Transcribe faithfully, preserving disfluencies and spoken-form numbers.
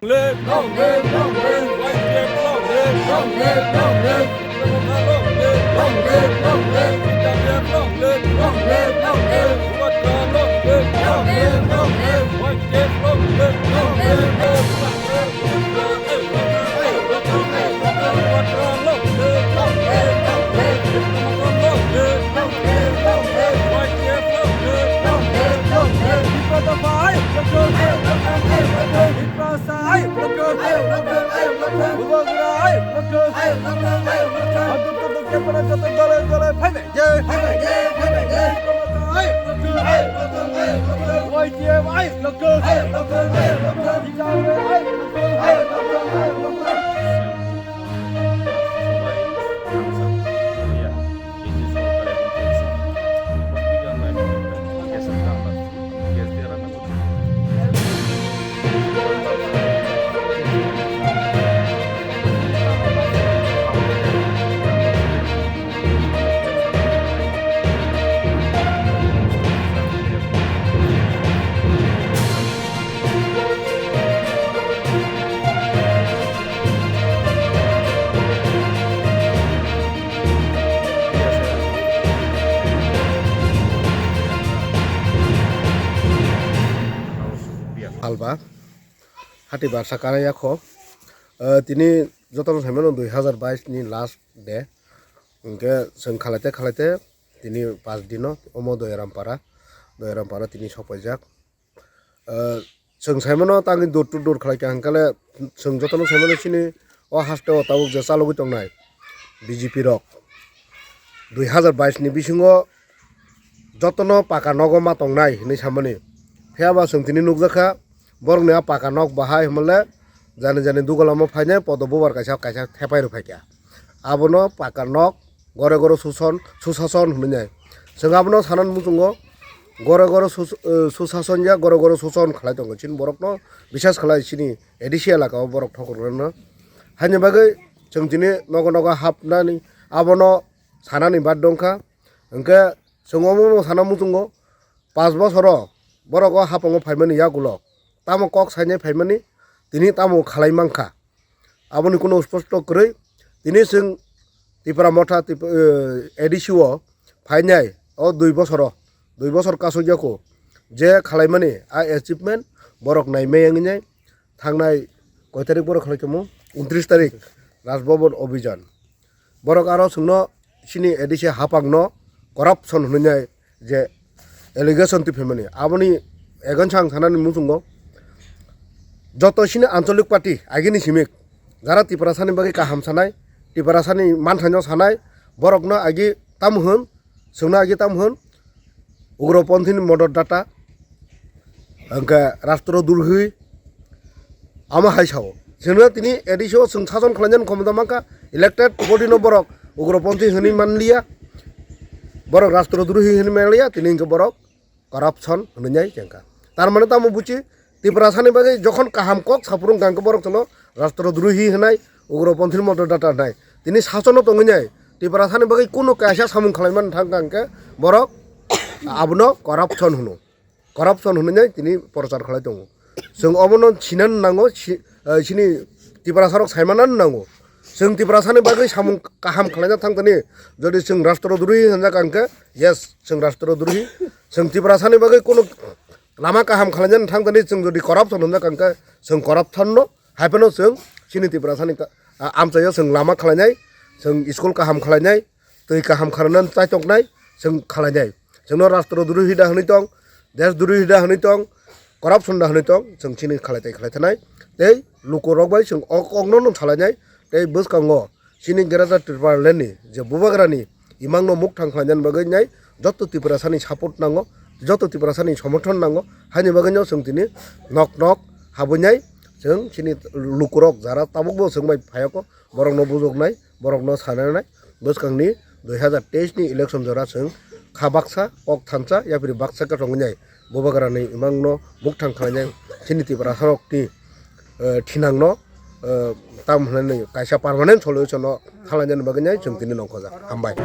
Long live, long live, Y T F long live, long live, long live. Long live, long live, Y T F long live, long live, long live. Long live, long live, Y T F long live, long live, long live. Halba, hati barsa kana yakho, eh, tini jotono saimano dui hazar bais ni last day, hingke chwng khalaite khalaite tini pas dino omo Doyarampara, Doyarampara tini sopaijak. Ah, chwng saimano tangwi door to door khlai kha hwnkhe le chwng jotono saimano chini o hasteo tabuk je chalogwi tongnai B J P rok dui hazar bais ni bisingo jotono paka nogo ma tongnai hinwi samani. Phiya ba chwng tini nukjakha borokni a paka nok bahai hwnmale jani jani dugalamo phainai podo bubar kaisa kaisa thepai rw phaikha. Abono paka nok gore gore suson, susason hwnwi nai. Chwng abono sanani muchungo gore gore sus-, eh, susason ya gore gore suson khlai tongo. Chini borokno bisas khlai chini A D C elaka o borok thokrokno. Haini bagwi chwng tini nogo nogo hapnani abono sanani bad dongkha. Hwnkhe chwng omo sana muchungo pas bosoro borok o hapango phaimani yagulo tamo kok sainai phaimani tini tamo khalai mankha. Aboni kuno sposto kwrwi. Tini chwng Tipra Motha Tip-, eh, A D C o phainai o dui bosoro, dui bosor kasuk yaku je khalaimani a achievement borok naimai wngwi nai thangnai koi tarik borok khalai tongmo? Untris tarik Raj Bhaban Abhijan. Borok aro chwngno chini A D C hapangno corruption hwnwi nai je allegation twi phaimani. Aboni against ang sanani muchungo joto chini ancholik party agini simik jara Tiprasani bagwi kaham sanai, Tiprasani manthaino sanai, borokno agi tamo hwn, chwngno agi tamo hwn, ugroponthini modor data, hwnkhe rastro durhi, amo hai sao. Chwngno tini A D C o chwng sason khlainani khomota mankha, elected body no borok ugroponthi hwnwi manliya, borok rastro durhi hwnwi manliya, tini hwnkhe borok corruption hwnwi nai chengkha. Tar mane tamo buchi, Tiprasani bagwi jokhon kaham kok saphuru hwnkha hwnkhe borok chwngno rastro durhi hwnai, ugroponthini modor data hwnai. Tini sasono tongwi nai, Tiprasani bagwi kunu kaisa samung khlaimani thangkha hwnkhe borok abono corruption hwno. Corruption hwnwi nai tini prochar khlai tongo. Chwng obono sinani nango, si-, eh, sini Tiprasarok saimanani nango. Chwng Tiprasani bagwi samung kaham khlaina thangtani, jodi chwng rastro durhi hwnjak hwnkhe, yes, chwng rastro durhi. Chwng Tiprasani bagwi kunu lama kaham khlainani thangtani chwng jodi corruption hwnjak hwnkhe, chwng corruption no, haiphano chwng chini Tiprasani ka-, a-, amchaio chwng lama khlainai, chwng school kaham khlainai, twi kaham kharnan chaitoknai, chwng khlainai. Chwngno rastro durhi da hwnwi tong, desh durhi da hwnwi tong, corruption da hwnwi tong, chwng chini khlai tai khlai thanai. Tei lukurok bai chwng ok okno no salainai, tei bwskango chini Greater Tipraland ni je bubagrani imangno mukthang khlainani bagwi nai joto Tiprasani support nango, joto Tiprasani somorthon nango, haini bagwino chwng tini nok nok habwi nai chwng chini lukurok jara tabukbo chwng bai phayokgo, borokno bujoknai, borokno sananai, bwskangni dui hazar teis ni election jora chwng kha baksa, kok thansa, yapri baksa khe tongwi nai, bubagrani imangno mukthang khlainai, chini Tiprasarokni, eh, thinangno, eh, tam hwnwi kaisa permanent solution no thalainani bagwi nai chwng tini nongkhorjak. Hambai.